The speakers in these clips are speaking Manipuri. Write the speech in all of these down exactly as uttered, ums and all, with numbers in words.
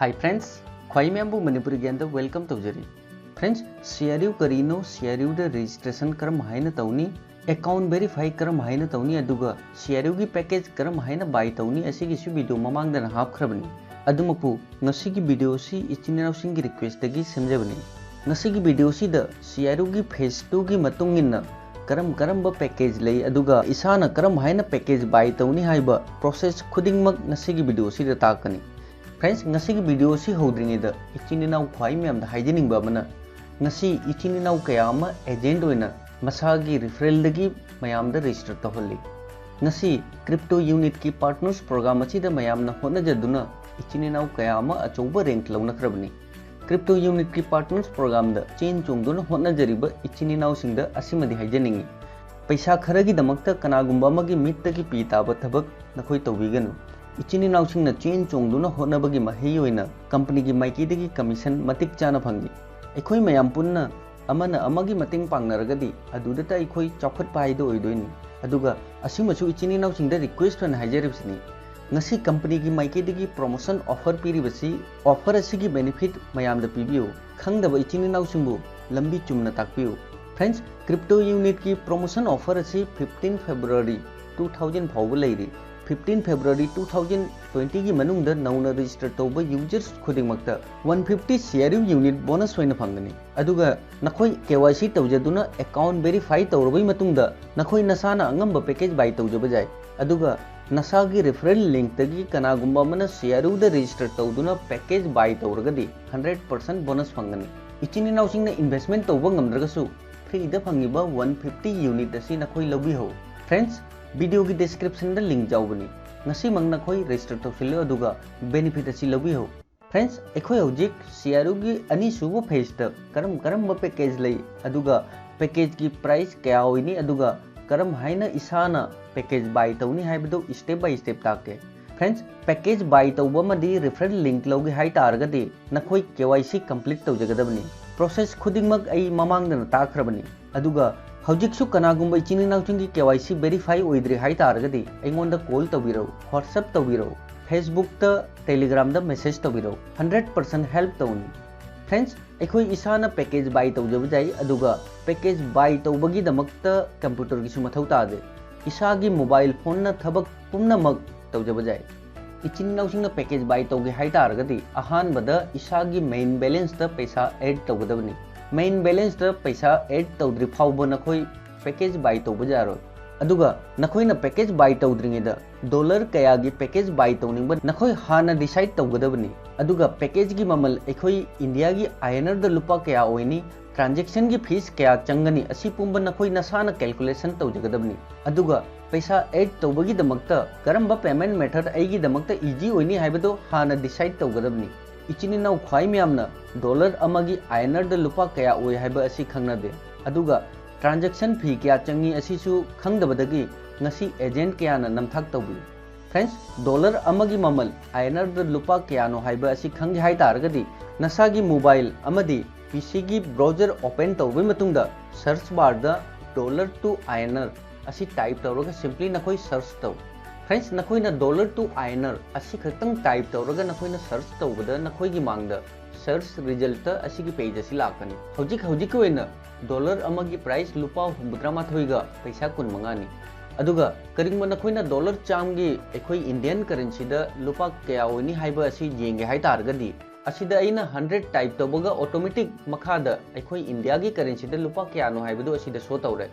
Hi friends, ꯈ꯭ꯋꯥꯏ ꯃꯌꯥꯝꯕꯨ ꯃꯅꯤꯄꯨꯔꯤ ꯒ꯭ꯌꯥꯟꯗ welcome ꯇꯧꯖꯔꯤ꯫ Friends, C R U ꯀꯔꯤꯅꯣ, C R U ꯗ registration ꯀꯔꯝ ꯍꯥꯏꯅ ꯇꯧꯅꯤ, account verify ꯀꯔꯝ ꯍꯥꯏꯅ ꯇꯧꯅꯤ, ꯑꯗꯨꯒ C R U ꯒꯤ package ꯀꯔꯝ ꯍꯥꯏꯅ buy ꯇꯧꯅꯤ, ꯑꯁꯤꯒꯤꯁꯨ video ꯃꯃꯥꯡꯗꯅ ꯍꯥꯞꯈ꯭ꯔꯕꯅꯤ꯫ ꯑꯗꯨꯃꯛꯄꯨ ꯉꯁꯤꯒꯤ video ꯁꯤ ꯏꯆꯤꯟ ꯏꯅꯥꯎꯁꯤꯡꯒꯤ request ꯇꯒꯤ ꯁꯦꯝꯖꯕꯅꯤ꯫ ꯉꯁꯤꯒꯤ video ꯁꯤꯗ C R U ꯒꯤ phase two ꯒꯤ ꯃꯇꯨꯡ ꯏꯟꯅ ꯀꯔꯝ ꯀꯔꯝꯕ package ꯂꯩ, ꯑꯗꯨꯒ ꯏꯁꯥꯅ ꯀꯔꯝ ꯍꯥꯏꯅ package buy ꯇꯧꯅꯤ ꯍꯥꯏꯕ process ꯈꯨꯗꯤꯡꯃꯛ ꯉꯁꯤꯒꯤ video ꯁꯤꯗ ꯇꯥꯛꯀꯅꯤ꯫ Friends, ꯉꯁꯤꯒꯤ video ꯁꯤ ꯍꯧꯗ꯭ꯔꯤꯉꯩꯗ ꯏꯆꯤꯟ ꯏꯅꯥꯎ ꯈ꯭ꯋꯥꯏ ꯃꯌꯥꯝꯗ ꯍꯥꯏꯖꯅꯤꯡꯕ ꯑꯃꯅ, ꯉꯁꯤ ꯏꯆꯤꯟ ꯏꯅꯥꯎ ꯀꯌꯥ ꯑꯃ agent ꯑꯣꯏꯅ ꯃꯁꯥꯒꯤ referral ꯗꯒꯤ ꯃꯌꯥꯝꯗ register ꯇꯧꯍꯜꯂꯤ꯫ ꯉꯁꯤ crypto unit ꯀꯤ partners program ꯑꯁꯤꯗ ꯃꯌꯥꯝꯅ ꯍꯣꯠꯅꯖꯗꯨꯅ ꯏꯆꯤꯟ ꯏꯅꯥꯎ ꯀꯌꯥ ꯑꯃ ꯑꯆꯧꯕ rank ꯂꯧꯅꯈ꯭ꯔꯕꯅꯤ꯫ Crypto unit ꯀꯤ partners program ꯗ ꯆꯦꯟ ꯆꯣꯡꯗꯨꯅ ꯍꯣꯠꯅꯖꯔꯤꯕ ꯏꯆꯤꯟ ꯏꯅꯥꯎꯁꯤꯡꯗ ꯑꯁꯤꯃꯗꯤ ꯍꯥꯏꯖꯅꯤꯡꯏ, ꯄꯩꯁꯥ ꯈꯔꯒꯤꯗꯃꯛꯇ ꯀꯅꯥꯒꯨꯝꯕ ꯑꯃꯒꯤ ꯃꯤꯠꯇꯒꯤ ꯄꯤ ꯇꯥꯕ ꯊꯕꯛ ꯅꯈꯣꯏ ꯇꯧꯕꯤꯒꯅꯨ꯫ ꯏꯆꯤꯟ ꯏꯅꯥꯎꯁꯤꯡꯅ ꯆꯦꯟ ꯆꯣꯡꯗꯨꯅ ꯍꯣꯠꯅꯕꯒꯤ ꯃꯍꯩ ꯑꯣꯏꯅ company ꯒꯤ ꯃꯥꯏꯀꯩꯗꯒꯤ commission ꯃꯇꯤꯛ ꯆꯥꯅ ꯐꯪꯏ꯫ ꯑꯩꯈꯣꯏ ꯃꯌꯥꯝ ꯄꯨꯟꯅ ꯑꯃꯅ ꯑꯃꯒꯤ ꯃꯇꯦꯡ ꯄꯥꯡꯅꯔꯒꯗꯤ ꯑꯗꯨꯗꯇ ꯑꯩꯈꯣꯏ ꯆꯥꯎꯈꯠꯄ ꯍꯥꯏꯗꯨ ꯑꯣꯏꯗꯣꯏꯅꯤ꯫ ꯑꯗꯨꯒ ꯑꯁꯤꯃꯁꯨ ꯏꯆꯤꯟ ꯏꯅꯥꯎꯁꯤꯡꯗ request ꯑꯣꯏꯅ ꯍꯥꯏꯖꯔꯤꯕꯁꯤꯅꯤ꯫ ꯉꯁꯤ company ꯒꯤ ꯃꯥꯏꯀꯩꯗꯒꯤ promotion offer ꯄꯤꯔꯤꯕꯁꯤ, offer ꯑꯁꯤꯒꯤ benefit ꯃꯌꯥꯝꯗ ꯄꯤꯕꯤꯌꯨ꯫ ꯈꯪꯗꯕ ꯏꯆꯤꯟ ꯏꯅꯥꯎꯁꯤꯡꯕꯨ ꯂꯝꯕꯤ ꯆꯨꯝꯅ ꯇꯥꯛꯄꯤꯌꯨ꯫ Friends, crypto unit ꯀꯤ promotion offer ꯑꯁꯤ fifteen February two thousand ꯐꯥꯎꯕ ꯂꯩꯔꯤ꯫ Fifteen February two thousand twenty ꯒꯤ ꯃꯅꯨꯡꯗ ꯅꯧꯅ register ꯇꯧꯕ users ꯈꯨꯗꯤꯡꯃꯛꯇ one fifty C R U unit bonus ꯑꯣꯏꯅ ꯐꯪꯒꯅꯤ꯫ ꯑꯗꯨꯒ ꯅꯈꯣꯏ K Y C ꯇꯧꯖꯗꯨꯅ account verify ꯇꯧꯔꯕꯒꯤ ꯃꯇꯨꯡꯗ ꯅꯈꯣꯏ ꯅꯁꯥꯅ ꯑꯉꯝꯕ package buy ꯇꯧꯖꯕ ꯌꯥꯏ꯫ ꯑꯗꯨꯒ ꯅꯁꯥꯒꯤ referral link ꯇꯒꯤ ꯀꯅꯥꯒꯨꯝꯕ ꯑꯃꯅ C R U ꯗ register ꯇꯧꯗꯨꯅ package buy ꯇꯧꯔꯒꯗꯤ hundred percent bonus ꯐꯪꯒꯅꯤ꯫ ꯏꯆꯤꯟ ꯏꯅꯥꯎꯁꯤꯡꯅ investment ꯇꯧꯕ ꯉꯝꯗ꯭ꯔꯒꯁꯨ free ꯗ ꯐꯪꯉꯤꯕ one fifty unit ꯑꯁꯤ ꯅꯈꯣꯏ ꯂꯧꯕꯤꯍꯧ꯫ Friends, video ꯒꯤ description ꯗ link ꯌꯥꯎꯕꯅꯤ꯫ ꯉꯁꯤꯃꯛ ꯅꯈꯣꯏ register ꯇꯧꯁꯤꯜꯂꯨ ꯑꯗꯨꯒ benefit ꯑꯁꯤ ꯂꯧꯕꯤꯍꯧ꯫ Friends, ꯑꯩꯈꯣꯏ ꯍꯧꯖꯤꯛ C R U ꯒꯤ ꯑꯅꯤꯁꯨꯕ phase ꯇ ꯀꯔꯝ ꯀꯔꯝꯕ package ꯂꯩ, ꯑꯗꯨꯒ package ꯀꯤ price ꯀꯌꯥ ꯑꯣꯏꯅꯤ, ꯑꯗꯨꯒ ꯀꯔꯝ ꯍꯥꯏꯅ ꯏꯁꯥꯅ package buy ꯇꯧꯅꯤ ꯍꯥꯏꯕꯗꯨ step by step ꯇꯥꯛꯀꯦ꯫ Friends, package buy ꯇꯧꯕ ꯑꯃꯗꯤ referral link ꯂꯧꯒꯦ ꯍꯥꯏ ꯇꯥꯔꯒꯗꯤ ꯅꯈꯣꯏ K Y C complete ꯇꯧꯖꯒꯗꯕꯅꯤ꯫ Process ꯈꯨꯗꯤꯡꯃꯛ ꯑꯩ ꯃꯃꯥꯡꯗꯅ ꯇꯥꯛꯈ꯭ꯔꯕꯅꯤ꯫ ꯑꯗꯨꯒ ꯍꯧꯖꯤꯛꯁꯨ ꯀꯅꯥꯒꯨꯝꯕ ꯏꯆꯤꯟ ꯏꯅꯥꯎꯁꯤꯡꯒꯤ K Y C verify ꯑꯣꯏꯗ꯭ꯔꯤ ꯍꯥꯏ ꯇꯥꯔꯒꯗꯤ ꯑꯩꯉꯣꯟꯗ call ꯇꯧꯕꯤꯔꯛꯎ, WhatsApp ꯇꯧꯕꯤꯔꯛꯎ꯫ Facebookꯇ, Telegramꯗ message ꯇꯧꯕꯤꯔꯛꯎ, hundred percent help ꯇꯧꯅꯤ꯫ Friends, ꯑꯩꯈꯣꯏ ꯏꯁꯥꯅ package buy ꯇꯧꯖꯕ ꯌꯥꯏ, ꯑꯗꯨꯒ package buy ꯇꯧꯕꯒꯤꯗꯃꯛꯇ computerꯒꯤꯁꯨ ꯃꯊꯧ ꯇꯥꯗꯦ꯫ ꯏꯁꯥꯒꯤ mobile phoneꯅ ꯊꯕꯛ ꯄꯨꯝꯅꯃꯛ ꯇꯧꯖꯕ ꯌꯥꯏ꯫ ꯏꯆꯤꯟ ꯏꯅꯥꯎꯁꯤꯡꯅ package buy ꯇꯧꯒꯦ ꯍꯥꯏ ꯇꯥꯔꯒꯗꯤ, ꯑꯍꯥꯟꯕꯗ ꯏꯁꯥꯒꯤ main balanceꯇ ꯄꯩꯁꯥ add ꯇꯧꯒꯗꯕꯅꯤ꯫ Main balanceꯇ ꯄꯩꯁꯥ add ꯇꯧꯗ꯭ꯔꯤ ꯐꯥꯎꯕ ꯅꯈꯣꯏ package buy ꯇꯧꯕ ꯌꯥꯔꯣꯏ꯫ ꯑꯗꯨꯒ ꯅꯈꯣꯏꯅ package buy ꯇꯧꯗ꯭ꯔꯤꯉꯩꯗ dollar ꯀꯌꯥꯒꯤ package buy ꯇꯧꯅꯤꯡꯕ ꯅꯈꯣꯏ ꯍꯥꯟꯅ decide ꯇꯧꯒꯗꯕꯅꯤ꯫ ꯑꯗꯨꯒ packageꯒꯤ ꯃꯃꯜ ꯑꯩꯈꯣꯏ Indiaꯒꯤ INRꯗ ꯂꯨꯄꯥ ꯀꯌꯥ ꯑꯣꯏꯅꯤ, transactionꯒꯤ fees ꯀꯌꯥ ꯆꯪꯒꯅꯤ, ꯑꯁꯤ ꯄꯨꯝꯕ ꯅꯈꯣꯏ ꯅꯁꯥꯅ calculation ꯇꯧꯖꯒꯗꯕꯅꯤ꯫ ꯑꯗꯨꯒ ꯄꯩꯁꯥ add ꯇꯧꯕꯒꯤꯗꯃꯛꯇ ꯀꯔꯝꯕ payment method ꯑꯩꯒꯤꯗꯃꯛꯇ easy ꯑꯣꯏꯅꯤ ꯍꯥꯏꯕꯗꯨ ꯍꯥꯟꯅ decide ꯇꯧꯒꯗꯕꯅꯤ꯫ ꯏꯆꯤꯟ ꯏꯅꯥꯎ ꯈ꯭ꯋꯥꯏ ꯃꯌꯥꯝꯅ dollar ꯑꯃꯒꯤ INRꯗ ꯂꯨꯄꯥ ꯀꯌꯥ ꯑꯣꯏ ꯍꯥꯏꯕ ꯑꯁꯤ ꯈꯪꯅꯗꯦ꯫ ꯑꯗꯨꯒ transaction fee ꯀꯌꯥ ꯆꯪꯏ ꯑꯁꯤꯁꯨ ꯈꯪꯗꯕꯗꯒꯤ ꯉꯁꯤ agent ꯀꯌꯥꯅ ꯅꯝꯊꯥꯛ ꯇꯧꯕꯤ꯫ Friends, dollar ꯑꯃꯒꯤ ꯃꯃꯜ INRꯗ ꯂꯨꯄꯥ ꯀꯌꯥꯅꯣ ꯍꯥꯏꯕ ꯑꯁꯤ ꯈꯪꯒꯦ ꯍꯥꯏ ꯇꯥꯔꯒꯗꯤ, ꯅꯁꯥꯒꯤ mobile ꯑꯃꯗꯤ PCꯒꯤ browser open ꯇꯧꯕꯒꯤ ꯃꯇꯨꯡꯗ search barꯗ dollar to INR ꯑꯁꯤ type ꯇꯧꯔꯒ simply ꯅꯈꯣꯏ search ꯇꯧ꯫ Friends, ꯅꯈꯣꯏꯅ dollar to INR ꯑꯁꯤ ꯈꯛꯇꯪ type ꯇꯧꯔꯒ ꯅꯈꯣꯏꯅ search ꯇꯧꯕꯗ ꯅꯈꯣꯏꯒꯤ ꯃꯥꯡꯗ search resultꯇ ꯑꯁꯤꯒꯤ page ꯑꯁꯤ ꯂꯥꯛꯀꯅꯤ꯫ ꯍꯧꯖꯤꯛ ꯍꯧꯖꯤꯛꯀꯤ ꯑꯣꯏꯅ dollar ꯑꯃꯒꯤ price ꯂꯨꯄꯥ ꯍꯨꯝꯐꯨꯇꯔꯥꯃꯥꯊꯣꯏꯒ ꯄꯩꯁꯥ ꯀꯨꯟꯃꯉꯥꯅꯤ꯫ ꯑꯗꯨꯒ ꯀꯔꯤꯒꯨꯝꯕ ꯅꯈꯣꯏꯅ dollar ꯆꯥꯝꯃꯒꯤ ꯑꯩꯈꯣꯏ Indian currencyꯗ ꯂꯨꯄꯥ ꯀꯌꯥ ꯑꯣꯏꯅꯤ ꯍꯥꯏꯕ ꯑꯁꯤ ꯌꯦꯡꯒꯦ ꯍꯥꯏ ꯇꯥꯔꯒꯗꯤ, ꯑꯁꯤꯗ ꯑꯩꯅ hundred type ꯇꯧꯕꯒ automatic ꯃꯈꯥꯗ ꯑꯩꯈꯣꯏ Indiaꯒꯤ currencyꯗ ꯂꯨꯄꯥ ꯀꯌꯥꯅꯣ ꯍꯥꯏꯕꯗꯨ ꯑꯁꯤꯗ show ꯇꯧꯔꯦ꯫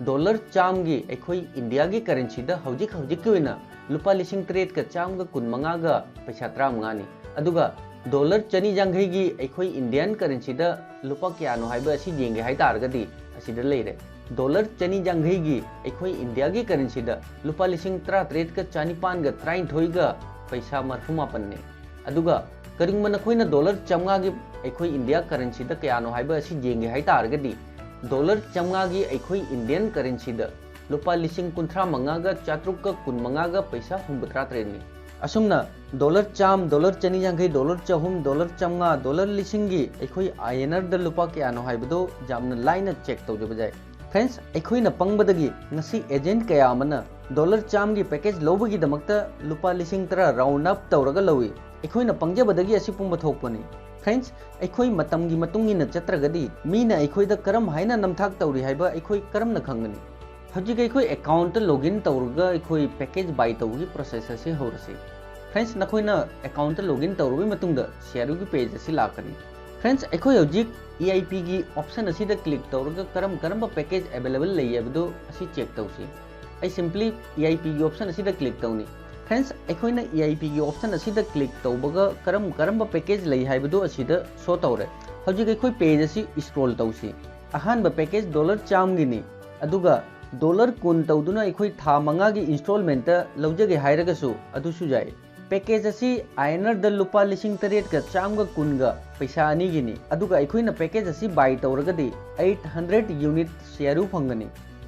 Dollar ꯆꯥꯝꯃꯒꯤ ꯑꯩꯈꯣꯏ Indiaꯒꯤ currencyꯗ ꯍꯧꯖꯤꯛ ꯍꯧꯖꯤꯛꯀꯤ ꯑꯣꯏꯅ ꯂꯨꯄꯥ ꯂꯤꯁꯤꯡ ꯇꯔꯦꯠꯀ ꯆꯥꯝꯃꯒ ꯀꯨꯟꯃꯉꯥꯒ ꯄꯩꯁꯥ ꯇꯔꯥꯃꯉꯥꯅꯤ꯫ ꯑꯗꯨꯒ dollar ꯆꯅꯤ ꯌꯥꯡꯈꯩꯒꯤ ꯑꯩꯈꯣꯏ Indian currencyꯗ ꯂꯨꯄꯥ ꯀꯌꯥꯅꯣ ꯍꯥꯏꯕ ꯑꯁꯤ ꯌꯦꯡꯒꯦ ꯍꯥꯏ ꯇꯥꯔꯒꯗꯤ, ꯑꯁꯤꯗ ꯂꯩꯔꯦ꯫ Dollar ꯆꯅꯤ ꯌꯥꯡꯈꯩꯒꯤ ꯑꯩꯈꯣꯏ Indiaꯒꯤ currencyꯗ ꯂꯨꯄꯥ ꯂꯤꯁꯤꯡ ꯇꯔꯥꯇꯔꯦꯠꯀ ꯆꯅꯤꯄꯥꯟꯒ ꯇꯔꯥꯅꯤꯊꯣꯏꯒ ꯄꯩꯁꯥ ꯃꯔꯐꯨ ꯃꯥꯄꯟꯅꯤ꯫ ꯑꯗꯨꯒ ꯀꯔꯤꯒꯨꯝꯕ ꯅꯈꯣꯏꯅ dollar ꯆꯥꯝꯃꯉꯥꯒꯤ ꯑꯩꯈꯣꯏ India currencyꯗ ꯀꯌꯥꯅꯣ ꯍꯥꯏꯕ ꯑꯁꯤ ꯌꯦꯡꯒꯦ ꯍꯥꯏ ꯇꯥꯔꯒꯗꯤ, dollar ꯆꯥꯝꯃꯉꯥꯒꯤ ꯑꯩꯈꯣꯏ Indian currencyꯗ ꯂꯨꯄꯥ ꯂꯤꯁꯤꯡ ꯀꯨꯟꯊ꯭ꯔꯥ ꯃꯉꯥꯒ ꯆꯥꯇ꯭ꯔꯨꯛꯀ ꯀꯨꯟꯃꯉꯥꯒ ꯄꯩꯁꯥ ꯍꯨꯝꯐꯨꯇꯔꯥ ꯇꯔꯦꯠꯅꯤ꯫ ꯑꯁꯨꯝꯅ dollar ꯆꯥꯝꯃ, dollar ꯆꯅꯤ ꯌꯥꯡꯈꯩ, dollar ꯆꯍꯨꯝ, dollar ꯆꯥꯝꯃꯉꯥ, dollar ꯂꯤꯁꯤꯡꯒꯤ ꯑꯩꯈꯣꯏ INRꯗ ꯂꯨꯄꯥ ꯀꯌꯥꯅꯣ ꯍꯥꯏꯕꯗꯨ ꯌꯥꯝꯅ ꯂꯥꯏꯅ check ꯇꯧꯖꯕ ꯌꯥꯏ꯫ Friends, ꯑꯩꯈꯣꯏꯅ ꯄꯪꯕꯗꯒꯤ ꯉꯁꯤ agent ꯀꯌꯥ ꯑꯃꯅ ꯗꯣꯂꯔ ꯆꯥꯝꯃꯒꯤ ꯄꯦꯀꯦꯖ ꯂꯧꯕꯒꯤꯗꯃꯛꯇ ꯂꯨꯄꯥ ꯂꯤꯁꯤꯡ ꯇꯔꯥ ꯔꯥꯎꯟ ꯑꯞ ꯇꯧꯔꯒ ꯂꯧꯏ꯫ ꯑꯩꯈꯣꯏꯅ ꯄꯪꯖꯕꯗꯒꯤ ꯑꯁꯤ ꯄꯨꯝꯕ ꯊꯣꯛꯄꯅꯤ꯫ ꯐ꯭ꯔꯦꯟꯁ, ꯑꯩꯈꯣꯏ ꯃꯇꯝꯒꯤ ꯃꯇꯨꯡ ꯏꯟꯅ ꯆꯠꯇ꯭ꯔꯒꯗꯤ ꯃꯤꯅ ꯑꯩꯈꯣꯏꯗ ꯀꯔꯝ ꯍꯥꯏꯅ ꯅꯝꯊꯥꯛ ꯇꯧꯔꯤ ꯍꯥꯏꯕ ꯑꯩꯈꯣꯏ ꯀꯔꯝꯅ ꯈꯪꯒꯅꯤ? ꯍꯧꯖꯤꯛ ꯑꯩꯈꯣꯏ ꯑꯦꯀꯥꯎꯟꯠꯇ ꯂꯣꯒꯏꯟ ꯇꯧꯔꯒ ꯑꯩꯈꯣꯏ ꯄꯦꯀꯦꯖ ꯕꯥꯏ ꯇꯧꯕꯒꯤ ꯄ꯭ꯔꯣꯁꯦꯁ ꯑꯁꯤ ꯍꯧꯔꯁꯤ꯫ ꯐ꯭ꯔꯦꯟꯁ, ꯅꯈꯣꯏꯅ ꯑꯦꯀꯥꯎꯟꯠꯇ ꯂꯣꯒꯏꯟ ꯇꯧꯔꯕ ꯃꯇꯨꯡꯗ ꯁꯤꯑꯥꯔꯌꯨꯒꯤ ꯄꯦꯖ ꯑꯁꯤ ꯂꯥꯛꯀꯅꯤ꯫ ꯐ꯭ꯔꯦꯟꯁ, ꯑꯩꯈꯣꯏ ꯍꯧꯖꯤꯛ ꯏ ꯑꯥꯏ ꯄꯤꯒꯤ ꯑꯣꯞꯁꯟ ꯑꯁꯤꯗ ꯀ꯭ꯂꯤꯛ ꯇꯧꯔꯒ ꯀꯔꯝ ꯀꯔꯝꯕ ꯄꯦꯀꯦꯖ ꯑꯦꯕꯥꯏꯂꯦꯕꯜ ꯂꯩ ꯍꯥꯏꯕꯗꯨ ꯑꯁꯤ ꯆꯦꯛ ꯇꯧꯁꯤ꯫ ꯑꯩ ꯁꯤꯝꯄ꯭ꯂꯤ ꯏ ꯑꯥꯏ ꯄꯤꯒꯤ ꯑꯣꯞꯁꯟ ꯑꯁꯤꯗ ꯀ꯭ꯂꯤꯛ ꯇꯧꯅꯤ꯫ ꯐ꯭ꯔꯦꯟꯁ, ꯑꯩꯈꯣꯏꯅ ꯏ ꯑꯥꯏ ꯄꯤꯒꯤ ꯑꯣꯞꯁꯟ ꯑꯁꯤꯗ ꯀ꯭ꯂꯤꯛ ꯇꯧꯕꯒ ꯀꯔꯝ ꯀꯔꯝꯕ ꯄꯦꯀꯦꯖ ꯂꯩ ꯍꯥꯏꯕꯗꯨ ꯑꯁꯤꯗ ꯁꯣ ꯇꯧꯔꯦ꯫ ꯍꯧꯖꯤꯛ ꯑꯩꯈꯣꯏ ꯄꯦꯖ ꯑꯁꯤ ꯁ꯭ꯀ꯭ꯔꯣꯜ ꯇꯧꯁꯤ꯫ ꯑꯍꯥꯟꯕ ꯄꯦꯀꯦꯖ ꯗꯣꯂꯔ ꯆꯥꯝꯃꯒꯤꯅꯤ, ꯑꯗꯨꯒ ꯗꯣꯂꯔ ꯀꯨꯟ ꯇꯧꯗꯨꯅ ꯑꯩꯈꯣꯏ ꯊꯥ ꯃꯉꯥꯒꯤ ꯏꯟꯁꯇꯣꯜꯃꯦꯟꯠꯇ ꯂꯧꯖꯒꯦ ꯍꯥꯏꯔꯒꯁꯨ ꯑꯗꯨꯁꯨ ꯌꯥꯏ꯫ ꯄꯦꯀꯦꯖ ꯑꯁꯤ ꯑꯥꯏ ꯑꯦꯟ ꯑꯥꯔꯗ ꯂꯨꯄꯥ ꯂꯤꯁꯤꯡ ꯇꯔꯦꯠꯀ ꯆꯥꯝꯃꯒ ꯀꯨꯟꯒ ꯄꯩꯁꯥ ꯑꯅꯤꯒꯤꯅꯤ, ꯑꯗꯨꯒ ꯑꯩꯈꯣꯏꯅ ꯄꯦꯀꯦꯖ ꯑꯁꯤ ꯕꯥꯏ ꯇꯧꯔꯒꯗꯤ ꯑꯩꯠ ꯍꯟꯗ꯭ꯔꯦꯠ ꯌꯨꯅꯤꯠ ꯁꯤꯑꯥꯔꯌꯨ ꯐꯪꯒꯅꯤ꯫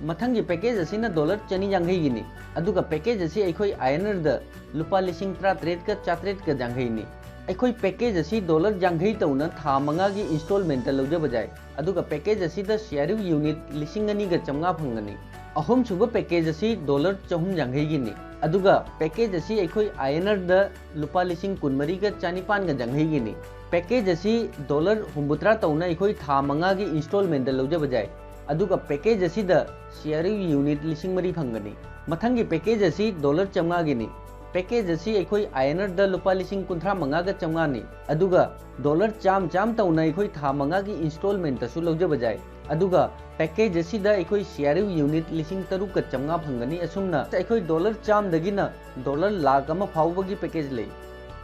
ꯃꯊꯪꯒꯤ ꯄꯦꯀꯦꯖ ꯑꯁꯤꯅ ꯗꯣꯂꯔ ꯆꯅꯤ ꯌꯥꯡꯈꯩꯒꯤꯅꯤ, ꯑꯗꯨꯒ ꯄꯦꯀꯦꯖ ꯑꯁꯤ ꯑꯩꯈꯣꯏ ꯑꯥꯏ ꯑꯦꯟ ꯑꯥꯔꯗ ꯂꯨꯄꯥ ꯂꯤꯁꯤꯡ ꯇꯔꯥꯇꯔꯦꯠꯀ ꯆꯥꯇ꯭ꯔꯦꯠꯀ ꯌꯥꯡꯈꯩꯅꯤ꯫ ꯑꯩꯈꯣꯏ ꯄꯦꯀꯦꯖ ꯑꯁꯤ ꯗꯣꯂꯔ ꯌꯥꯡꯈꯩ ꯇꯧꯅ ꯊꯥ ꯃꯉꯥꯒꯤ ꯏꯟꯁꯇꯣꯜꯃꯦꯟꯠꯇ ꯂꯧꯖꯕ ꯌꯥꯏ, ꯑꯗꯨꯒ ꯄꯦꯀꯦꯖ ꯑꯁꯤꯗ ꯁꯤꯑꯥꯔꯌꯨ ꯌꯨꯅꯤꯠ ꯂꯤꯁꯤꯡ ꯑꯅꯤꯒ ꯆꯥꯝꯃꯉꯥ ꯐꯪꯒꯅꯤ꯫ ꯑꯍꯨꯝꯁꯨꯕ ꯄꯦꯀꯦꯖ ꯑꯁꯤ ꯗꯣꯂꯔ ꯆꯍꯨꯝ ꯌꯥꯡꯈꯩꯒꯤꯅꯤ, ꯑꯗꯨꯒ ꯄꯦꯀꯦꯖ ꯑꯁꯤ ꯑꯩꯈꯣꯏ ꯑꯥꯏ ꯑꯦꯟ ꯑꯥꯔꯗ ꯂꯨꯄꯥ ꯂꯤꯁꯤꯡ ꯀꯨꯟꯃꯔꯤꯒ ꯆꯥꯅꯤꯄꯥꯟꯒ ꯌꯥꯡꯈꯩꯒꯤꯅꯤ꯫ ꯄꯦꯀꯦꯖ ꯑꯁꯤ ꯗꯣꯂꯔ ꯍꯨꯝꯐꯨꯇꯔꯥ ꯇꯧꯅ ꯑꯩꯈꯣꯏ ꯊꯥ ꯃꯉꯥꯒꯤ ꯏꯟꯁꯇꯣꯜꯃꯦꯟꯠꯇ ꯂꯧꯖꯕ ꯌꯥꯏ, ꯑꯗꯨꯒ ꯄꯦꯀꯦꯖ ꯑꯁꯤꯗ ꯁꯤꯑꯥꯔꯌꯨ ꯌꯨꯅꯤꯠ ꯂꯤꯁꯤꯡ ꯃꯔꯤ ꯐꯪꯒꯅꯤ꯫ ꯃꯊꯪꯒꯤ ꯄꯦꯀꯦꯖ ꯑꯁꯤ ꯗꯣꯂꯔ ꯆꯥꯝꯃꯉꯥꯒꯤꯅꯤ꯫ ꯄꯦꯀꯦꯖ ꯑꯁꯤ ꯑꯩꯈꯣꯏ ꯑꯥꯏ ꯑꯦꯟ ꯑꯥꯔꯗ ꯂꯨꯄꯥ ꯂꯤꯁꯤꯡ ꯀꯨꯟꯊ꯭ꯔꯥ ꯃꯉꯥꯒ ꯆꯥꯝꯃꯉꯥꯅꯤ, ꯑꯗꯨꯒ ꯗꯣꯂꯔ ꯆꯥꯝꯃ ꯆꯥꯝꯃ ꯇꯧꯅ ꯑꯩꯈꯣꯏ ꯊꯥ ꯃꯉꯥꯒꯤ ꯏꯟꯁꯇꯣꯜꯃꯦꯟꯠꯇꯁꯨ ꯂꯧꯖꯕ ꯌꯥꯏ꯫ ꯑꯗꯨꯒ ꯄꯦꯀꯦꯖ ꯑꯁꯤꯗ ꯑꯩꯈꯣꯏ ꯁꯤꯑꯥꯔꯌꯨ ꯌꯨꯅꯤꯠ ꯂꯤꯁꯤꯡ ꯇꯔꯨꯛꯀ ꯆꯥꯝꯃꯉꯥ ꯐꯪꯒꯅꯤ꯫ ꯑꯁꯨꯝꯅ ꯑꯩꯈꯣꯏ ꯗꯣꯂꯔ ꯆꯥꯝꯃꯗꯒꯤꯅ ꯗꯣꯂꯔ ꯂꯥꯈ ꯑꯃ ꯐꯥꯎꯕꯒꯤ ꯄꯦꯀꯦꯖ ꯂꯩ꯫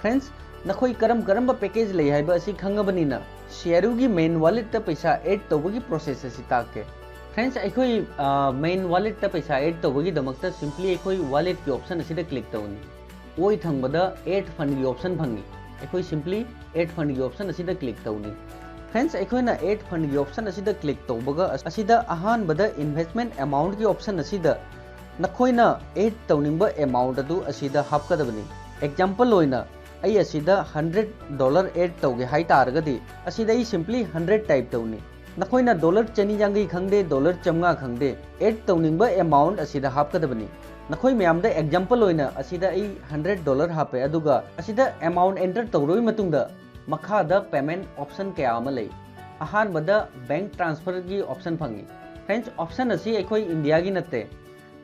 ꯐ꯭ꯔꯦꯟꯁ, ꯅꯈꯣꯏ ꯀꯔꯝ ꯀꯔꯝꯕ ꯄꯦꯀꯦꯖ ꯂꯩ ꯍꯥꯏꯕ ꯑꯁꯤ ꯈꯪꯉꯕꯅꯤꯅ, ꯁꯤꯑꯥꯔꯌꯨꯒꯤ ꯃꯦꯟ ꯋꯥꯂꯦꯠꯇ ꯄꯩꯁꯥ ꯑꯦꯗ ꯇꯧꯕꯒꯤ ꯄ꯭ꯔꯣꯁꯦꯁ ꯑꯁꯤ ꯇꯥꯛꯀꯦ꯫ ꯐ꯭ꯔꯦꯟꯁ, ꯑꯩꯈꯣꯏ, ꯑ, ꯃꯦꯟ ꯋꯥꯂꯦꯠꯇ ꯄꯩꯁꯥ ꯑꯦꯗ ꯇꯧꯕꯒꯤꯗꯃꯛꯇ ꯁꯤꯝꯄ꯭ꯂꯤ ꯑꯩꯈꯣꯏ ꯋꯥꯂꯦꯠꯀꯤ ꯑꯣꯞꯁꯟ ꯑꯁꯤꯗ ꯀ꯭ꯂꯤꯛ ꯇꯧꯅꯤ꯫ ꯑꯣꯏ ꯊꯪꯕꯗ ꯑꯦꯗ ꯐꯟꯒꯤ ꯑꯣꯞꯁꯟ ꯐꯪꯉꯤ꯫ ꯑꯩꯈꯣꯏ ꯁꯤꯝꯄ꯭ꯂꯤ ꯑꯦꯗ ꯐꯟꯒꯤ ꯑꯣꯞꯁꯟ ꯑꯁꯤꯗ ꯀ꯭ꯂꯤꯛ ꯇꯧꯅꯤ꯫ ꯐ꯭ꯔꯦꯟꯁ, ꯑꯩꯈꯣꯏꯅ ꯑꯦꯗ ꯐꯟꯒꯤ ꯑꯣꯞꯁꯟ ꯑꯁꯤꯗ ꯀ꯭ꯂꯤꯛ ꯇꯧꯕꯒ, ꯑꯁꯤꯗ ꯑꯍꯥꯟꯕꯗ ꯏꯟꯚꯦꯁꯃꯦꯟꯠ ꯑꯦꯃꯥꯎꯟꯠꯀꯤ ꯑꯣꯞꯁꯟ ꯑꯁꯤꯗ ꯅꯈꯣꯏꯅ ꯑꯦꯗ ꯇꯧꯅꯤꯡꯕ ꯑꯦꯃꯥꯎꯟꯠ ꯑꯗꯨ ꯑꯁꯤꯗ ꯍꯥꯞꯀꯗꯕꯅꯤ꯫ ꯑꯦꯛꯖꯥꯝꯄꯜ ꯑꯣꯏꯅ, ꯑꯩ ꯑꯁꯤꯗ ꯍꯟꯗ꯭ꯔꯦꯠ ꯗꯣꯂꯔ ꯑꯦꯗ ꯇꯧꯒꯦ ꯍꯥꯏ ꯇꯥꯔꯒꯗꯤ, ꯑꯁꯤꯗ ꯑꯩ ꯁꯤꯝꯄ꯭ꯂꯤ ꯍꯟꯗ꯭ꯔꯦꯠ ꯇꯥꯏꯞ ꯇꯧꯅꯤ꯫ ꯅꯈꯣꯏꯅ ꯗꯣꯂꯔ ꯆꯅꯤ ꯌꯥꯡꯈꯩ ꯈꯪꯗꯦ, ꯗꯣꯂꯔ ꯆꯥꯝꯃꯉꯥ ꯈꯪꯗꯦ, ꯑꯦꯗ ꯇꯧꯅꯤꯡꯕ ꯑꯦꯃꯥꯎꯟꯠ ꯑꯁꯤꯗ ꯍꯥꯞꯀꯗꯕꯅꯤ꯫ ꯅꯈꯣꯏ ꯃꯌꯥꯝꯗ example ꯑꯣꯏꯅ ꯑꯁꯤꯗ ꯑꯩ hundred dollar ꯍꯥꯞꯄꯦ, ꯑꯗꯨꯒ ꯑꯁꯤꯗ amount enter ꯇꯧꯔꯕ ꯃꯇꯨꯡꯗ ꯃꯈꯥꯗ payment option ꯀꯌꯥ ꯑꯃ ꯂꯩ꯫ ꯑꯍꯥꯟꯕꯗ bank transfer ꯒꯤ option ꯐꯪꯉꯤ꯫ Friends, option ꯑꯁꯤ ꯑꯩꯈꯣꯏ ꯏꯟꯗꯤꯌꯥꯒꯤ ꯅꯠꯇꯦ꯫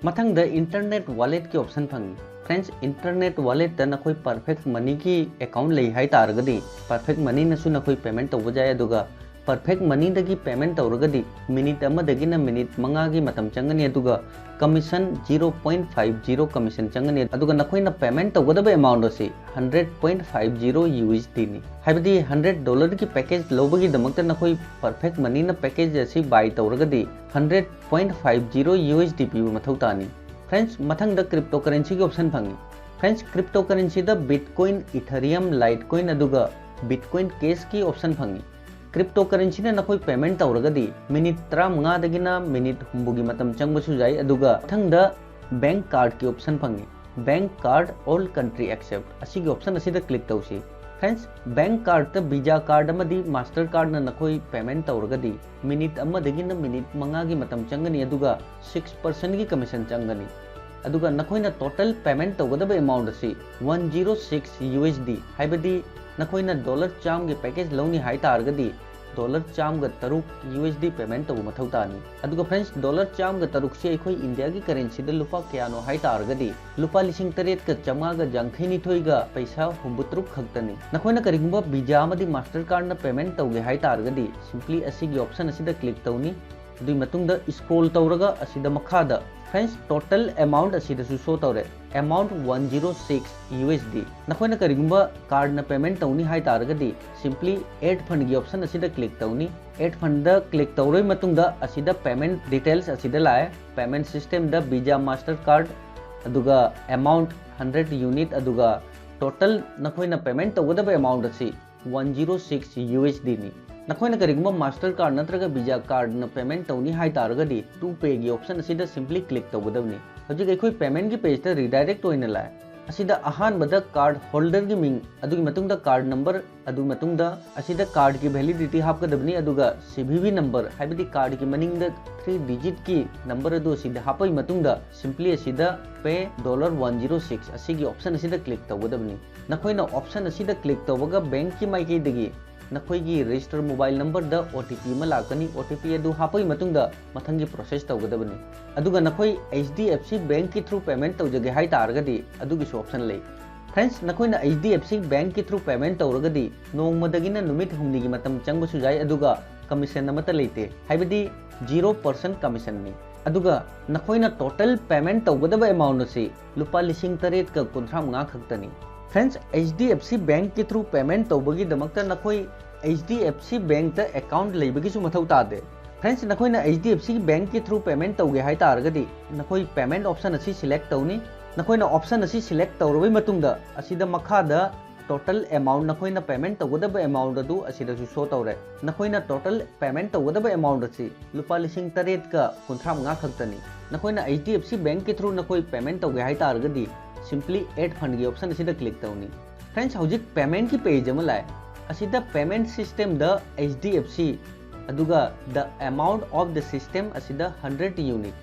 ꯃꯊꯪꯗ internet wallet ꯀꯤ option ꯐꯪꯉꯤ꯫ Friends, internet wallet ꯇ ꯅꯈꯣꯏ Perfect Money ꯒꯤ account ꯂꯩ ꯍꯥꯏ ꯇꯥꯔꯒꯗꯤ, Perfect Money ꯅꯁꯨ ꯅꯈꯣꯏ payment ꯇꯧꯕ ꯌꯥꯏ꯫ ꯑꯗꯨꯒ Perfect Money ꯗꯒꯤ payment ꯇꯧꯔꯒꯗꯤ minute ꯑꯃꯗꯒꯤꯅ minute ꯃꯉꯥꯒꯤ ꯃꯇꯝ ꯆꯪꯒꯅꯤ, ꯑꯗꯨꯒ commission zero point five zero commission ꯆꯪꯒꯅꯤ꯫ ꯑꯗꯨꯒ ꯅꯈꯣꯏꯅ payment ꯇꯧꯒꯗꯕ amount ꯑꯁꯤ hundred point five zero U S D ꯅꯤ꯫ ꯍꯥꯏꯕꯗꯤ hundred dollar ꯒꯤ package ꯂꯧꯕꯒꯤꯗꯃꯛꯇ ꯅꯈꯣꯏ Perfect Money ꯅ package ꯑꯁꯤ buy ꯇꯧꯔꯒꯗꯤ hundred point five zero U S D ꯄꯤꯕ ꯃꯊꯧ ꯇꯥꯅꯤ꯫ Friends, ꯃꯊꯪꯗ cryptocurrency ꯒꯤ option ꯐꯪꯉꯤ꯫ Friends, cryptocurrency ꯗ Bitcoin, Ethereum, Litecoin ꯑꯗꯨꯒ Bitcoin Cash ꯀꯤ option ꯐꯪꯉꯤ꯫ Cryptocurrency ꯅ ꯅꯈꯣꯏ payment ꯇꯧꯔꯒꯗꯤ minute ꯇꯔꯥꯃꯉꯥꯗꯒꯤꯅ minute ꯍꯨꯝꯐꯨꯒꯤ ꯃꯇꯝ ꯆꯪꯕꯁꯨ ꯌꯥꯏ꯫ ꯑꯗꯨꯒ ꯃꯊꯪꯗ bank card ꯀꯤ option ꯐꯪꯉꯤ꯫ Bank card all country accept ꯑꯁꯤꯒꯤ option ꯑꯁꯤꯗ click ꯇꯧꯁꯤ꯫ Friends, bank card ꯇ Visa card ꯑꯃꯗꯤ Master card ꯅ ꯅꯈꯣꯏ payment ꯇꯧꯔꯒꯗꯤ minute ꯑꯃꯗꯒꯤꯅ minute ꯃꯉꯥꯒꯤ ꯃꯇꯝ ꯆꯪꯒꯅꯤ, ꯑꯗꯨꯒ six percent ꯒꯤ commission ꯆꯪꯒꯅꯤ꯫ ꯑꯗꯨꯒ ꯅꯈꯣꯏꯅ total payment ꯇꯧꯒꯗꯕ amount ꯑꯁꯤ one zero six U S D, ꯍꯥꯏꯕꯗꯤ ꯅꯈꯣꯏꯅ dollar ꯆꯥꯝꯃꯒꯤ package ꯂꯧꯅꯤ ꯍꯥꯏ ꯇꯥꯔꯒꯗꯤ dollar ꯆꯥꯝꯃꯒ ꯇꯔꯨꯛ U S D payment ꯇꯧꯕ ꯃꯊꯧ ꯇꯥꯅꯤ꯫ ꯑꯗꯨꯒ friends, dollar ꯆꯥꯝꯃꯒ ꯇꯔꯨꯛꯁꯤ ꯑꯩꯈꯣꯏ ꯏꯟꯗꯤꯌꯥꯒꯤ currency ꯗ ꯂꯨꯄꯥ ꯀꯌꯥꯅꯣ ꯍꯥꯏ ꯇꯥꯔꯒꯗꯤ ꯂꯨꯄꯥ ꯂꯤꯁꯤꯡ ꯇꯔꯦꯠꯀ ꯆꯥꯝꯃꯉꯥꯒ ꯌꯥꯡꯈꯩꯅꯤꯊꯣꯏꯒ ꯄꯩꯁꯥ ꯍꯨꯝꯐꯨꯇꯔꯨꯛ ꯈꯛꯇꯅꯤ꯫ ꯅꯈꯣꯏꯅ ꯀꯔꯤꯒꯨꯝꯕ Visa ꯑꯃꯗꯤ Master card ꯅ payment ꯇꯧꯒꯦ ꯍꯥꯏ ꯇꯥꯔꯒꯗꯤ simply ꯑꯁꯤꯒꯤ option ꯑꯁꯤꯗ click ꯇꯧꯅꯤ꯫ ꯑꯗꯨꯒꯤ ꯃꯇꯨꯡꯗ scroll ꯇꯧꯔꯒ ꯑꯁꯤꯗ ꯃꯈꯥꯗ friends, total amount ꯑꯁꯤꯗꯁꯨ show ꯇꯧꯔꯦ, amount one zero six U S D꯫ ꯅꯈꯣꯏꯅ ꯀꯔꯤꯒꯨꯝꯕ card ꯅ payment ꯇꯧꯅꯤ ꯍꯥꯏ ꯇꯥꯔꯒꯗꯤ simply add fund ꯒꯤ option ꯑꯁꯤꯗ click ꯇꯧꯅꯤ꯫ Add fund ꯗ click ꯇꯧꯔꯕ ꯃꯇꯨꯡꯗ ꯑꯁꯤꯗ payment details ꯑꯁꯤꯗ ꯂꯥꯛꯑꯦ꯫ Payment system ꯗ Visa, Master card, ꯑꯗꯨꯒ amount hundred unit, ꯑꯗꯨꯒ total ꯅꯈꯣꯏꯅ payment ꯇꯧꯒꯗꯕ amount ꯑꯁꯤ one zero six U S D ꯅꯤ꯫ ꯅꯈꯣꯏꯅ ꯀꯔꯤꯒꯨꯝꯕ Master card ꯅꯠꯇ꯭ꯔꯒ Visa card ꯅ payment ꯇꯧꯅꯤ ꯍꯥꯏ ꯇꯥꯔꯒꯗꯤ To Pay ꯒꯤ option ꯑꯁꯤꯗ simply click ꯇꯧꯒꯗꯕꯅꯤ꯫ ꯍꯧꯖꯤꯛ ꯑꯩꯈꯣꯏ payment ꯀꯤ page ꯇ redirect ꯑꯣꯏꯅ ꯂꯥꯛꯑꯦ꯫ ꯑꯁꯤꯗ ꯑꯍꯥꯟꯕꯗ card holderꯒꯤ ꯃꯤꯡ, ꯑꯗꯨꯒꯤ ꯃꯇꯨꯡꯗ card number, ꯑꯗꯨꯒꯤ ꯃꯇꯨꯡꯗ ꯑꯁꯤꯗ cardꯀꯤ validity ꯍꯥꯞꯀꯗꯕꯅꯤ, ꯑꯗꯨꯒ C V V number, ꯍꯥꯏꯕꯗꯤ cardꯀꯤ ꯃꯅꯤꯡꯗ three digitꯀꯤ number ꯑꯗꯨ ꯑꯁꯤꯗ ꯍꯥꯞꯄꯒꯤ ꯃꯇꯨꯡꯗ simply ꯑꯁꯤꯗ pay dollar one zero six ꯑꯁꯤꯒꯤ option ꯑꯁꯤꯗ click ꯇꯧꯒꯗꯕꯅꯤ꯫ ꯅꯈꯣꯏꯅ option ꯑꯁꯤꯗ click ꯇꯧꯕꯒ bankꯀꯤ ꯃꯥꯏꯀꯩꯗꯒꯤ ꯅꯈꯣꯏꯒꯤ register mobile numberꯗ O T P ꯑꯃ ꯂꯥꯛꯀꯅꯤ꯫ O T P ꯑꯗꯨ ꯍꯥꯞꯄꯒꯤ ꯃꯇꯨꯡꯗ ꯃꯊꯪꯒꯤ process ꯇꯧꯒꯗꯕꯅꯤ꯫ ꯑꯗꯨꯒ ꯅꯈꯣꯏ H D F C Bankꯀꯤ through payment ꯇꯧꯖꯒꯦ ꯍꯥꯏ ꯇꯥꯔꯒꯗꯤ ꯑꯗꯨꯒꯤꯁꯨ option ꯂꯩ꯫ Friends, ꯅꯈꯣꯏꯅ H D F C Bankꯀꯤ through payment ꯇꯧꯔꯒꯗꯤ ꯅꯣꯡꯃꯗꯒꯤꯅ ꯅꯨꯃꯤꯠ ꯍꯨꯝꯅꯤꯒꯤ ꯃꯇꯝ ꯆꯪꯕꯁꯨ ꯌꯥꯏ, ꯑꯗꯨꯒ commission ꯑꯃꯠꯇ ꯂꯩꯇꯦ, ꯍꯥꯏꯕꯗꯤ zero percent commissionꯅꯤ꯫ ꯑꯗꯨꯒ ꯅꯈꯣꯏꯅ total payment ꯇꯧꯒꯗꯕ amount ꯑꯁꯤ ꯂꯨꯄꯥ ꯂꯤꯁꯤꯡ ꯇꯔꯦꯠꯀ ꯀꯨꯟꯊ꯭ꯔꯥ ꯃꯉꯥ ꯈꯛꯇꯅꯤ꯫ Friends, H D F C Bankꯀꯤ through payment ꯇꯧꯕꯒꯤꯗꯃꯛꯇ ꯅꯈꯣꯏ H D F C Bankꯇ account ꯂꯩꯕꯒꯤꯁꯨ ꯃꯊꯧ ꯇꯥꯗꯦ꯫ Friends, ꯅꯈꯣꯏꯅ H D F C Bankꯀꯤ through payment ꯇꯧꯒꯦ ꯍꯥꯏ ꯇꯥꯔꯒꯗꯤ ꯅꯈꯣꯏ payment option ꯑꯁꯤ select ꯇꯧꯅꯤ꯫ ꯅꯈꯣꯏꯅ option ꯑꯁꯤ select ꯇꯧꯔꯕꯩ ꯃꯇꯨꯡꯗ ꯑꯁꯤꯗ ꯃꯈꯥꯗ total amount, ꯅꯈꯣꯏꯅ payment ꯇꯧꯒꯗꯕ amount ꯑꯗꯨ ꯑꯁꯤꯗꯁꯨ show ꯇꯧꯔꯦ꯫ ꯅꯈꯣꯏꯅ total payment ꯇꯧꯒꯗꯕ amount ꯑꯁꯤ ꯂꯨꯄꯥ ꯂꯤꯁꯤꯡ ꯇꯔꯦꯠꯀ ꯀꯨꯟꯊ꯭ꯔꯥ ꯃꯉꯥ ꯈꯛꯇꯅꯤ꯫ ꯅꯈꯣꯏꯅ H D F C Bankꯀꯤ through ꯅꯈꯣꯏ payment ꯇꯧꯒꯦ ꯍꯥꯏ ꯇꯥꯔꯒꯗꯤ simply add fundꯒꯤ option ꯑꯁꯤꯗ click ꯇꯧꯅꯤ꯫ Friends, ꯍꯧꯖꯤꯛ paymentꯀꯤ page ꯑꯃ ꯂꯥꯛꯑꯦ꯫ ꯑꯁꯤꯗ payment systemꯗ H D F C, ꯑꯗꯨꯒ the amount of the system ꯑꯁꯤꯗ hundred unit,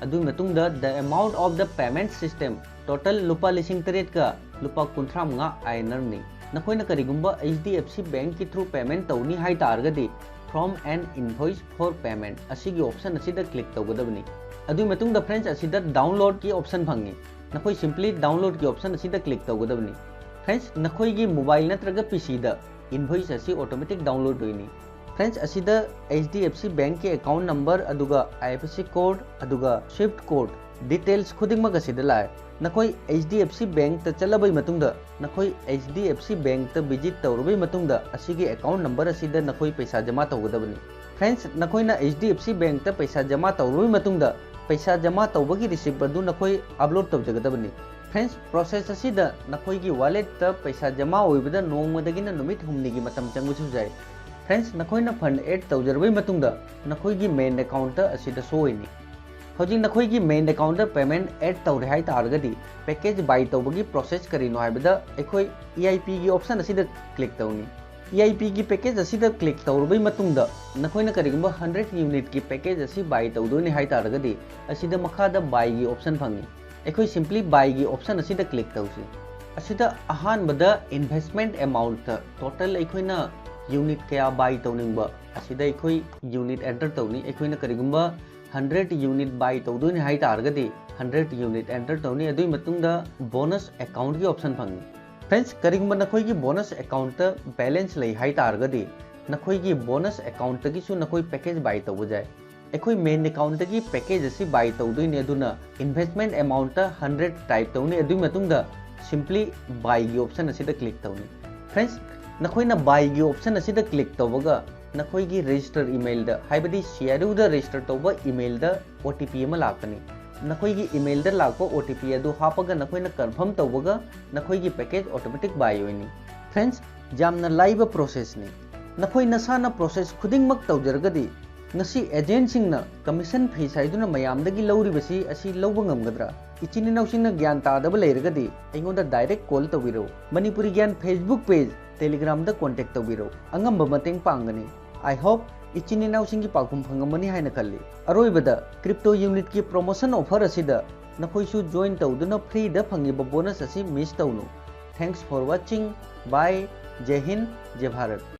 ꯑꯗꯨꯒꯤ ꯃꯇꯨꯡꯗ the amount of the payment system, total ꯂꯨꯄꯥ ꯂꯤꯁꯤꯡ ꯇꯔꯦꯠꯀ ꯂꯨꯄꯥ ꯀꯨꯟꯊ꯭ꯔꯥ ꯃꯉꯥ INRꯅꯤ꯫ ꯅꯈꯣꯏꯅ ꯀꯔꯤꯒꯨꯝꯕ H D F C Bankꯀꯤ through payment ꯇꯧꯅꯤ ꯍꯥꯏ ꯇꯥꯔꯒꯗꯤ from an invoice for payment ꯑꯁꯤꯒꯤ option ꯑꯁꯤꯗ click ꯇꯧꯒꯗꯕꯅꯤ꯫ ꯑꯗꯨꯒꯤ ꯃꯇꯨꯡꯗ friends, ꯑꯁꯤꯗ downloadꯀꯤ option ꯐꯪꯉꯤ꯫ ꯅꯈꯣꯏ simply downloadꯀꯤ option ꯑꯁꯤꯗ click ꯇꯧꯒꯗꯕꯅꯤ꯫ Friends, ꯅꯈꯣꯏꯒꯤ mobile ꯅꯠꯇ꯭ꯔꯒ PCꯗ invoice ꯑꯁꯤ automatic download ꯑꯣꯏꯅꯤ꯫ Friends, ꯑꯁꯤꯗ H D F C Bankꯀꯤ account number, ꯑꯗꯨꯒ I F S C code, ꯑꯗꯨꯒ SWIFT code, details ꯈꯨꯗꯤꯡꯃꯛ ꯑꯁꯤꯗ ꯂꯥꯛꯑꯦ꯫ ꯅꯈꯣꯏ H D F C Bankꯇ ꯆꯠꯂꯕꯩ ꯃꯇꯨꯡꯗ, ꯅꯈꯣꯏ H D F C Bankꯇ visit ꯇꯧꯔꯕꯩ ꯃꯇꯨꯡꯗ ꯑꯁꯤꯒꯤ account number ꯑꯁꯤꯗ ꯅꯈꯣꯏ ꯄꯩꯁꯥ ꯖꯃꯥ ꯇꯧꯒꯗꯕꯅꯤ꯫ Friends, ꯅꯈꯣꯏꯅ H D F C Bankꯇ ꯄꯩꯁꯥ ꯖꯃꯥ ꯇꯧꯔꯕꯩ ꯃꯇꯨꯡꯗ ꯄꯩꯁꯥ ꯖꯃꯥ ꯇꯧꯕꯒꯤ receipt ꯑꯗꯨ ꯅꯈꯣꯏ upload ꯇꯧꯖꯒꯗꯕꯅꯤ꯫ Friends, process ꯑꯁꯤꯗ ꯅꯈꯣꯏꯒꯤ walletꯇ ꯄꯩꯁꯥ ꯖꯃꯥ ꯑꯣꯏꯕꯗ ꯅꯣꯡꯃꯗꯒꯤꯅ ꯅꯨꯃꯤꯠ ꯍꯨꯝꯅꯤꯒꯤ ꯃꯇꯝ ꯆꯪꯕꯁꯨ ꯌꯥꯏ꯫ Friends, ꯅꯈꯣꯏꯅ fund add ꯇꯧꯖꯔꯕꯩ ꯃꯇꯨꯡꯗ ꯅꯈꯣꯏꯒꯤ main accountꯇ ꯑꯁꯤꯗ show ꯑꯣꯏꯅꯤ꯫ ꯍꯧꯖꯤꯛ ꯅꯈꯣꯏꯒꯤ main accountꯇ payment add ꯇꯧꯔꯦ ꯍꯥꯏ ꯇꯥꯔꯒꯗꯤ, package buy ꯇꯧꯕꯒꯤ process ꯀꯔꯤꯅꯣ ꯍꯥꯏꯕꯗ ꯑꯩꯈꯣꯏ E I P ꯒꯤ option ꯑꯁꯤꯗ click ꯇꯧꯅꯤ꯫ E I P ꯒꯤ package ꯑꯁꯤꯗ click ꯇꯧꯔꯕꯩ ꯃꯇꯨꯡꯗ ꯅꯈꯣꯏꯅ ꯀꯔꯤꯒꯨꯝꯕ hundred unit ꯀꯤ package ꯑꯁꯤ buy ꯇꯧꯗꯣꯏꯅꯤ ꯍꯥꯏ ꯇꯥꯔꯒꯗꯤ ꯑꯁꯤꯗ ꯃꯈꯥꯗ buy ꯒꯤ option ꯐꯪꯉꯤ꯫ ꯑꯩꯈꯣꯏ simply buy ꯒꯤ option ꯑꯁꯤꯗ click ꯇꯧꯁꯤ꯫ ꯑꯁꯤꯗ ꯑꯍꯥꯟꯕꯗ investment amount total ꯑꯩꯈꯣꯏꯅ unit ꯀꯌꯥ buy ꯇꯧꯅꯤꯡꯕ ꯑꯁꯤꯗ ꯑꯩꯈꯣꯏ unit enter ꯇꯧꯅꯤ꯫ ꯑꯩꯈꯣꯏꯅ ꯀꯔꯤꯒꯨꯝꯕ hundred unit buy ꯇꯧꯗꯣꯏꯅꯤ ꯍꯥꯏ ꯇꯥꯔꯒꯗꯤ hundred unit enter ꯇꯧꯅꯤ꯫ ꯑꯗꯨꯒꯤ ꯃꯇꯨꯡꯗ bonus account ꯀꯤ option ꯐꯪꯉꯤ꯫ Friends, ꯀꯔꯤꯒꯨꯝꯕ ꯅꯈꯣꯏꯒꯤ bonus account ꯇ balance ꯂꯩ ꯍꯥꯏ ꯇꯥꯔꯒꯗꯤ ꯅꯈꯣꯏꯒꯤ bonus account ꯇꯒꯤꯁꯨ ꯅꯈꯣꯏ package buy ꯇꯧꯕ ꯌꯥꯏ꯫ ꯑꯩꯈꯣꯏ main account ꯇꯒꯤ package ꯑꯁꯤ buy ꯇꯧꯗꯣꯏꯅꯤ, ꯑꯗꯨꯅ investment amount ꯇ hundred type ꯇꯧꯅꯤ꯫ ꯑꯗꯨꯒꯤ ꯃꯇꯨꯡꯗ simply buy ꯒꯤ option ꯑꯁꯤꯗ click ꯇꯧꯅꯤ꯫ Friends, ꯅꯈꯣꯏꯅ buy ꯒꯤ option ꯑꯁꯤꯗ click ꯇꯧꯕꯒ ꯅꯈꯣꯏꯒꯤ register email ꯗ, ꯍꯥꯏꯕꯗꯤ C R U ꯗ register ꯇꯧꯕ email ꯗ O T P ꯑꯃ ꯂꯥꯛꯀꯅꯤ꯫ ꯅꯈꯣꯏꯒꯤ email ꯗ ꯂꯥꯛꯄ O T P ꯑꯗꯨ ꯍꯥꯞꯄꯒ ꯅꯈꯣꯏꯅ confirm ꯇꯧꯕꯒ ꯅꯈꯣꯏꯒꯤ package automatic buy ꯑꯣꯏꯅꯤ꯫ Friends, ꯌꯥꯝꯅ ꯂꯥꯏꯕ process ꯅꯤ꯫ ꯅꯈꯣꯏ ꯅꯁꯥꯅ process ꯈꯨꯗꯤꯡꯃꯛ ꯇꯧꯖꯔꯒꯗꯤ ꯉꯁꯤ agent ꯁꯤꯡꯅ commission fees ꯍꯥꯏꯗꯨꯅ ꯃꯌꯥꯝꯗꯒꯤ ꯂꯧꯔꯤꯕꯁꯤ ꯑꯁꯤ ꯂꯧꯕ ꯉꯝꯒꯗ꯭ꯔꯥ? ꯏꯆꯤꯟ ꯏꯅꯥꯎꯁꯤꯡꯅ ꯒ꯭ꯌꯥꯟ ꯇꯥꯗꯕ ꯂꯩꯔꯒꯗꯤ ꯑꯩꯉꯣꯟꯗ direct call ꯇꯧꯕꯤꯔꯛꯎ꯫ ꯃꯅꯤꯄꯨꯔꯤ ꯒ꯭ꯌꯥꯟ Facebook page, Telegram ꯗ contact ꯇꯧꯕꯤꯔꯛꯎ꯫ ꯑꯉꯝꯕ ꯃꯇꯦꯡ ꯄꯥꯡꯒꯅꯤ꯫ I hope ꯏꯆꯤꯟ ꯏꯅꯥꯎꯁꯤꯡꯒꯤ ꯄꯥꯎꯈꯨꯝ ꯐꯪꯉꯝꯃꯅꯤ ꯍꯥꯏꯅ ꯈꯜꯂꯤ꯫ ꯑꯔꯣꯏꯕꯗ, crypto unit ꯀꯤ promotion offer ꯑꯁꯤꯗ ꯅꯈꯣꯏꯁꯨ join ꯇꯧꯗꯨꯅ free ꯗ ꯐꯪꯉꯤꯕ bonus ꯑꯁꯤ miss ꯇꯧꯅꯨ꯫ Thanks for watching. Bye. ꯖꯩ Hind, ꯖꯩ Bharat.